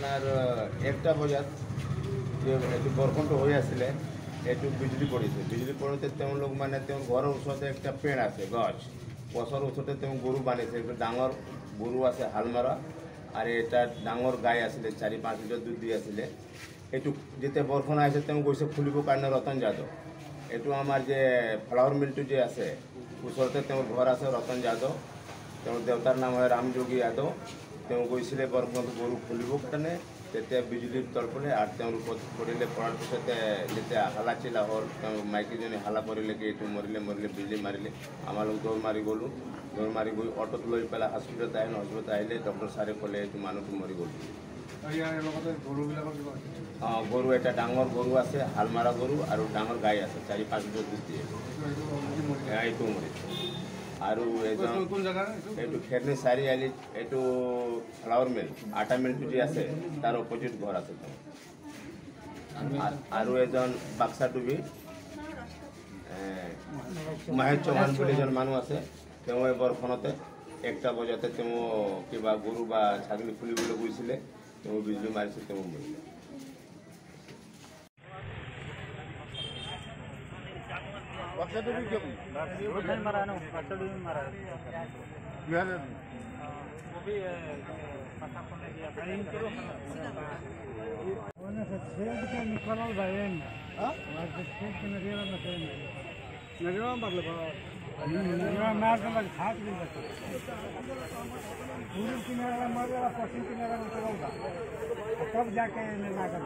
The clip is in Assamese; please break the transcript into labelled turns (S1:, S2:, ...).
S1: আপোনাৰ 1টা বজাত এইটো বৰষুণটো হৈ আছিলে, এইটো বিজুলী পৰিছে। বিজুলী পৰোঁতে তেওঁলোক মানে তেওঁৰ ঘৰৰ ওচৰতে একটা পেड़ আছে, গছ, গছৰ ওচৰতে তেওঁ গৰু বান্ধিছে। ডাঙৰ গৰু আছে হাল মৰা, আৰু এটা ডাঙৰ গাই আছিলে, 4-5 লিটাৰ দুধ দি আছিলে। এইটো যেতিয়া বৰষুণ আহিছে, তেওঁ গৈছে খুলিবৰ কাৰণে। ৰতন যাদৱ, এইটো আমাৰ যে ফ্লাৱাৰ মিলটো যে আছে, ওচৰতে তেওঁৰ ঘৰ আছে। ৰতন যাদৱ, তেওঁৰ দেউতাৰ নাম হয় ৰামযোগী যাদৱ। তেওঁ গৈছিলে বৰষুণত গৰু খুলিবৰ কাৰণে, তেতিয়া বিজুলীৰ তল পৰে আৰু তেওঁৰ ওপৰত পৰিলে। পৰাৰ পিছতে যেতিয়া হালা চিলা হ'ল, তেওঁ মাইকীজনী হালা পৰিলে কি এইটো মৰিলে, মৰিলে, বিজুলী মাৰিলে। আমালোক দৌৰ মাৰি গ'লোঁ। দৌৰ মাৰি গৈ অ'টোত লৈ পেলাই হস্পিটেলত আহিলোঁ। হস্পিটেলত আহিলে ডক্টৰ ছাৰে ক'লে এইটো মানুহটো মৰি গ'ল। অঁ, গৰু এটা ডাঙৰ গৰু আছে, হাল মৰা গৰু, আৰু ডাঙৰ গাই আছে, 4-5 লিটাৰ দুধ দিয়ে। এইটো মৰিছে। আৰু এজন এইটো খেৰনি চাৰিআলিত, এইটো ফ্লাৱাৰ মিল, আটা মিলটো যে আছে, তাৰ অপজিট ঘৰ আছে তেওঁ। আৰু এজন বাক্সাডুবি মহেশ চৌহান বুলি এজন মানুহ আছে, তেওঁ এই বৰষুণতে 1টা বজাতে তেওঁ কিবা গৰু বা ছাগলী খুলিবলৈ গৈছিলে, তেওঁ বিজুলী মাৰিছে, তেওঁ মৰিলে।
S2: पूर्व किनारा मर गया, पश्चिम किनारा निकल तब जाके लागल।